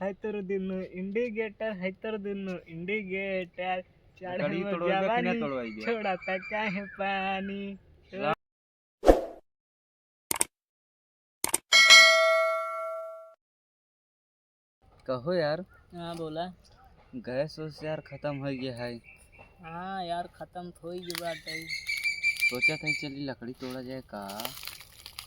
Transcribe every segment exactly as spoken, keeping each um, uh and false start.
है तोर दुनु indicator, है तोर दुनु indicator। चढ़े लकड़ी मोर तोड़वाइबे कि ना जवानी, तोड़वाइबे? छोड़ा ता काहे पानी? कहो यार। हाँ, बोला। गैस वैस यार खतम होइ गया है। हाँ यार, खतम तो होइ गया बाटे। सोचा था चली लकड़ी तोड़ा जाए का?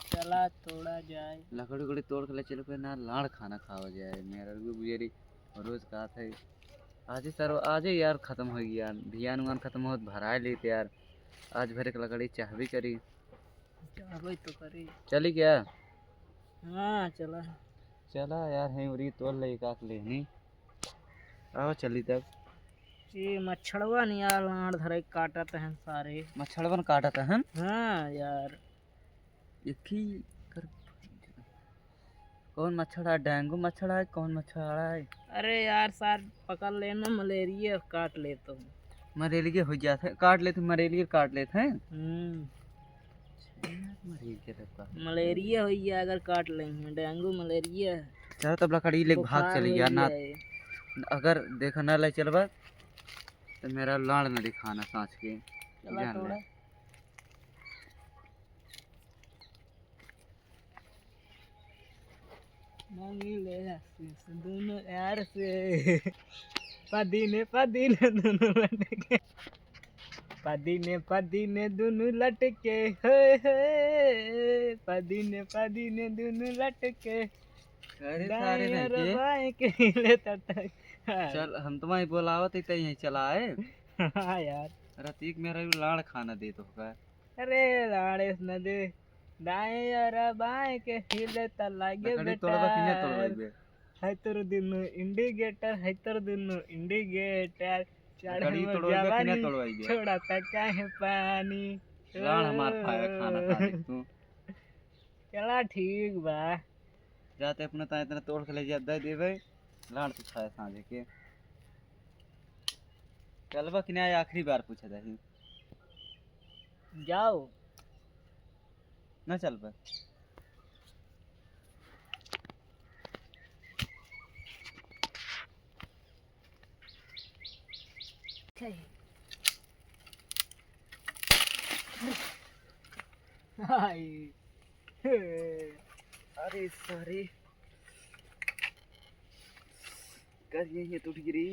चला तोड़ा जाए। लकड़ी उकड़ी तोड़ के ले चलो, फिर ना लाड़ खाना खावा जाए। मेरा भी बुझेरी रोज कहा था, आज ही सर, आज ही यार खतम होइ गया। भियान उयान खतम होत भराए लेते यार। आज भरे के लकड़ी चाहबे करी। चलबे तो करी। चली क्या? हाँ, चला। चला यार, हैं उरी तोड़ ले, एक आख लेहनी। आवा चली तब। ये मच्छरवा नहीं यार, लाड़ धरे काटत हैं सारे। मच्छरवन काटत हैं? हाँ यार। एक ही कर, कौन मच्छर है? डेंगू मच्छर है, कौन मच्छर है? अरे यार, सार पकड़ लेना, मलेरिया काट लेत हो। मलेरिया हो जात है, काट लेत, मलेरिया काट लेत है। हम्म। मलेरिया तो का? मलेरिया हो गया अगर काट लेंगे, डेंगू मलेरिया। चलो तब लकड़ी लेके भाग बुखार चली हो यार, ना गया है। अगर देखा ना ले चलबा तो मेरा लाड़ न दिखाना सांच के। चला जान ले। थोड़ा। मांगी ले आशीष दोनों यार से। पदीने पदीने दोनों लटके, पदीने पदीने दोनों लटके, हे हे, पदीने पदीने दोनों लटके। अरे सारे दाएं नहीं और के। बाएं के हिले तटक। हाँ। चल, हम तुम्हारी बोलावत ही तई यहीं चला आए। हाँ यार। रतीक मेरा भी लाड़ खाना दे तो होगा। अरे लाड़ेस न दे, दाएं और बाएं के हिले त लागे लकड़ी बेटा। तोड़बा कि नहीं तोड़बा बे? है तोर दुनु indicator, है तोर दुनु indicator। चढ़े लकड़ी मोर तोड़बा कि नहीं जवानी, तोड़बा बे? छोड़ा ता काहे पानी? लाड़ हमार खाए खाना खा ले तू। चला ठीक बा। जाते अपने ता इतना तोड़ के ले जा, दे देबे। लाड़ तू खाए सांझे के। चलबा कि नहीं, आखिरी बार पूछा दही। जाओ। ना चल बे। हाय। अरे सारे। कर ये, ये टूट गिरी।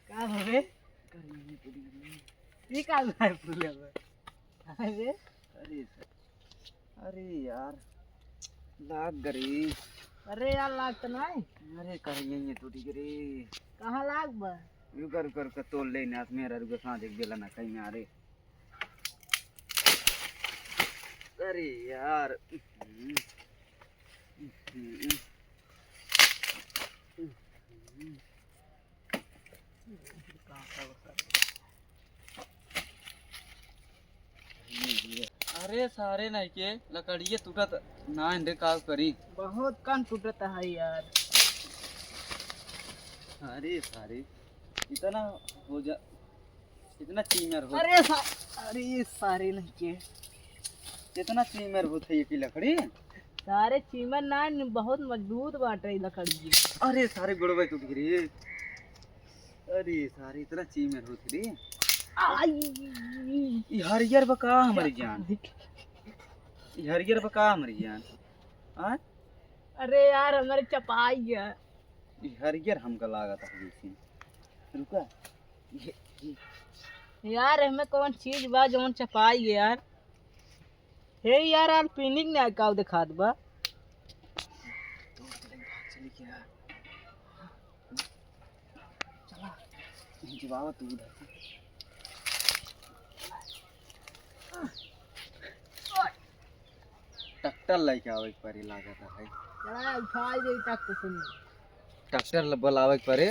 का भवे? कर ये, ये टूट गिरी। ये का है फूले में? अरे। अरे सा-, अरे यार, लाग गरी। अरे यार, लाग तो नहीं। अरे कर ये, ये टूट गिरी। कहाँ लाग बा? रुका, रुका, रुका, तोड़ ले ना, मेरा रुका, सांझ एक बेला ना कहीं में, अरे। अरे यार। अरे सारे नहीं के लकड़िए टूटत ना, इनके का करी? बहुत कन टूटत है यार। अरे सारे, इतना हो जा, इतना चीमर हो। अरे सा-, अरे सारे नहीं के। इतना चीमर होत है ये की लकड़ी? सारे चीमर ना, न बहुत मजबूत बाटे ई लकड़ी। अरे सारे गोड़वा टूट गई रे। अरे सारे इतना चीमर होत रे। आई। ई हरियर बा का हमारी जान? ई हरियर बा का हमारी जान? हाँ? अरे यार, हमारे चपाई है। ई हरियर हमका लागत है जैसे। रुका। ये, ये। यार, एमे कौन चीज बा जौन चपाई है यार? हे यार, alpinic ने का देखात बा? चला, जब आवा तू उधर से। ट्रैक्टर लेके आवे के पड़ी लागत है। चला, उठाई दे ट्रैक्टर से। ट्रैक्टर ल-, बुलावे के पड़े,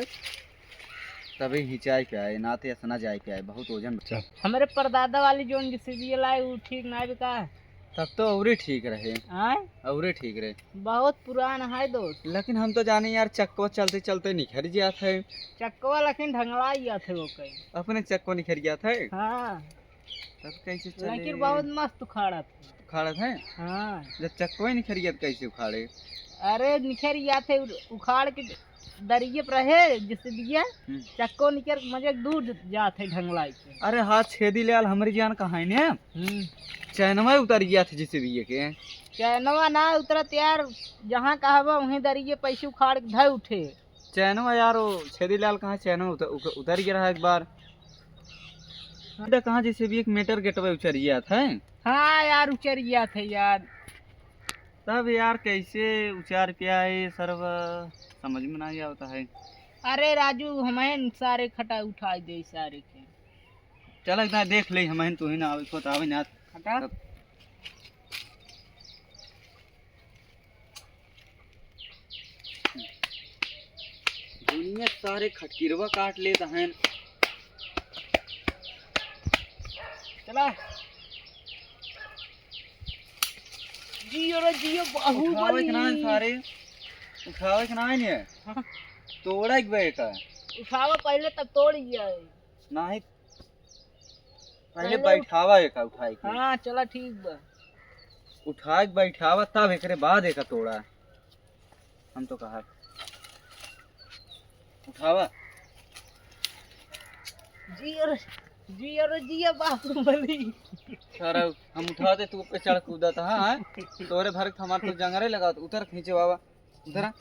तभी हिंचाई के आए, ना तो ऐसा ना जाए के आए, बहुत वजन। चल। हमारे परदादा वाली जोन JCB लाए, उ ठीक ना बिका। तब तो औरे ठीक रहे। आय? औरे ठीक रहे। बहुत पुरान है दोस्त। लेकिन हम तो जाने यार, चक्को चलते चलते निखर जात है। चक्को लेकिन ढंगला जात है वो कहीं। अपने चक्को निखर जात है? हाँ। तब कैसे चले? लेकिन बहुत मस्त उखाड़त है। उखाड़त है? हाँ। जब चक्को ही निखर गया तो कैसे उखाड़े? अरे निखर जात है, उ-, उखाड़ के दरिये पर रहे, जैसे दिया, हम्म। चक्को निकर मजे दूर ज-, जात है ढंगलाई के। अरे हाँ, छेदी लाल हमरी जान कहाँ है ने? हम्म। चैनवा उतर गया था जैसे भी ये के। चैनवा ना उतरत यार, जहाँ कहबा वहीं दरिये पैसे उखाड़ के धर उठे। चैनवा यार, वो छेदी लाल कहाँ चैनवा उतर, उतर, उतर गया रहा एक बार। अरे कहाँ जैसे भी एक मीटर गेटवे उचर गया था। हाँ यार, उचर गया था यार। तब यार कैसे उचार पिया है सरवा, समझ में ना आवता है। अरे राजू, हमें सारे खटा उठाई दे सारे के। चल एक दाएं देख ले, हमें तू ही ना आवे को तो आवे ना। खटा। तब दुनिया सारे खटकिरवा काट लेता है। चला। जियो रे जियो, बाहुबली। उठावे के ना है सारे, उठावे के ना है ने। हाँ। तोड़ा एक बे का। उठावा पहले तब तोड़ लिया है। नाही, पहले पहले बैठावा एक उठाए के। हाँ, चला ठीक बा। उठाए के बैठावा तब एकरे बाद एक तोड़ा। हम तो कहा उठावा। जियो रे, जियो रे, जियो बाहुबली। सारा हम उठाते तू पे चढ़ कूदा था, हाँ? तोरे भर के हमार तो जंगरे लगा, उतर खींचे बाबा, उतरा।